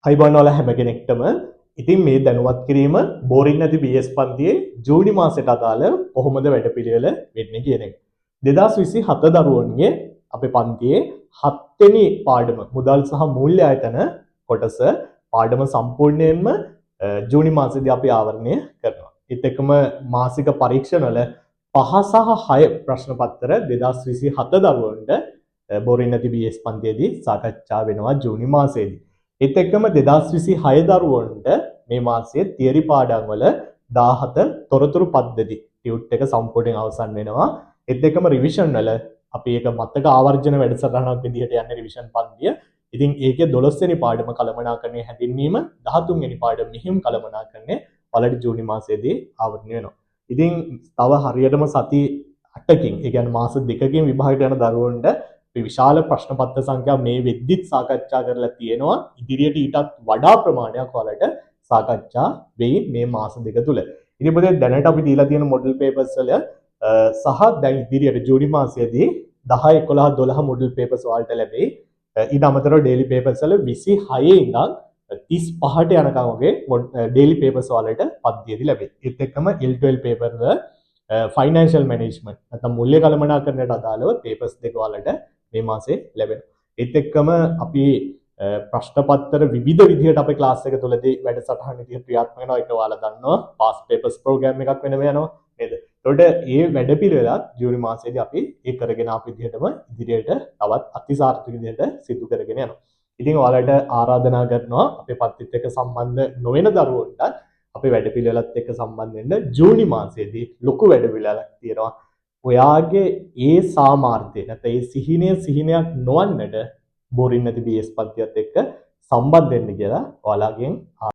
ආයුබෝවන් ඔයාලා හැම කෙනෙක්ටම. ඉතින් මේ දැනුවත් කිරීම බෝරින් නැති BS පන්තියේ ජූනි මාසයට අදාළ කොහොමද වැඩපිළිවෙල වෙන්නේ කියන එක. 2027 දරුවන්ගේ අපේ පන්තියේ හත්වෙනි පාඩම මුදල් සහ මූල්‍ය ආයතන කොටස පාඩම සම්පූර්ණයෙන්ම ජූනි මාසෙදී අපි ආවරණය කරනවා. ඒත් එක්කම මාසික පරීක්ෂණවල 5 සහ 6 ප්‍රශ්න පත්‍ර 2027 දරුවන්ට බෝරින් නැති BS පන්තියේදී සාකච්ඡා වෙනවා ජූනි මාසයේදී. ඒත් එක්කම 2026 දරුවන්ට මේ මාසයේ තියරි පාඩම් වල 17 තොරතුරු පද්ධති ටියුට් එක සම්පූර්ණයෙන් අවසන් වෙනවා. ඒත් එක්කම රිවිෂන් වල අපි ඒක මතක ආවර්ජන වැඩසටහනක් විදිහට යන්නේ රිවිෂන් පන්තිය. ඉතින් ඒකේ 12 වෙනි පාඩම කළමනාකරණය හැඳින්වීම, 13 වෙනි පාඩම මෙහෙයුම් කළමනාකරණය ඔයාලට ජූනි මාසයේදී ආවරණය වෙනවා. ඉතින් තව හරියටම සති 8කින්, ඒ කියන්නේ මාස 2කින් විභාගයට යන දරුවන්ට අපි විශාල ප්‍රශ්න පත්‍ර සංඛ්‍යාව මේ වෙද්දිත් සාකච්ඡා කරලා තියෙනවා. ඉදිරියට ඊටත් වඩා ප්‍රමාණයක් ඔයාලට සාකච්ඡා වෙයි මේ මාස 2 තුල. ඉතින් පොතේ දැනට අපි දීලා තියෙන මොඩල් පේපර්ස් වල සහ දැන් ඉදිරියට ජූනි මාසයේදී 10, 11, 12 මොඩල් පේපර්ස් ඔයාලට ලැබෙයි. ඊට අමතරව ඩේලි පේපර්ස් වල 26 ඉඳන් 35ට යනකම් වගේ ඩේලි පේපර්ස් ඔයාලට පන්තියේදී ලැබෙයි. ඒත් එක්කම L12 paper වල ෆයිනෑන්ෂල් මැනේජ්මන්ට් නැත්නම් මූල්‍ය කළමනාකරණයට අදාළව පේපර්ස් දෙක ඔයාලට මේ මාසේ ලැබෙනවා. ඒත් එක්කම අපි ප්‍රශ්න පත්‍ර විවිධ විදිහට අපේ ක්ලාස් එක තුළදී වැඩසටහන් විදිහට ක්‍රියාත්මක වෙනවා. ඒක ඔයාලා දන්නවා. පාස් පේපර්ස් ප්‍රෝග්‍රෑම් එකක් වෙනම යනවා නේද? එතකොට ඒ වැඩපිළිවෙලත් ජූනි මාසයේදී අපි ඒ කරගෙන ආපු විදිහටම ඉදිරියට තවත් අතිසාර්ථක විදිහට සිදු කරගෙන යනවා. ඉතින් ඔයාලට ආරාධනා කරනවා අපේ පන්තිත් එක්ක සම්බන්ධ නොවන දරුවන්ටත් අපේ වැඩපිළිවෙලත් එක්ක සම්බන්ධ වෙන්න. ජූනි මාසයේදී ලොකු වැඩපිළිවෙලක් තියෙනවා. ඔයාගේ ඒ සාමාර්ථය නැත්නම් ඒ සිහිනය සිහිනයක් නොවන්නට බෝරින් නැති BS පන්තියත් එක්ක සම්බන්ධ වෙන්න කියලා ඔයාලගෙන්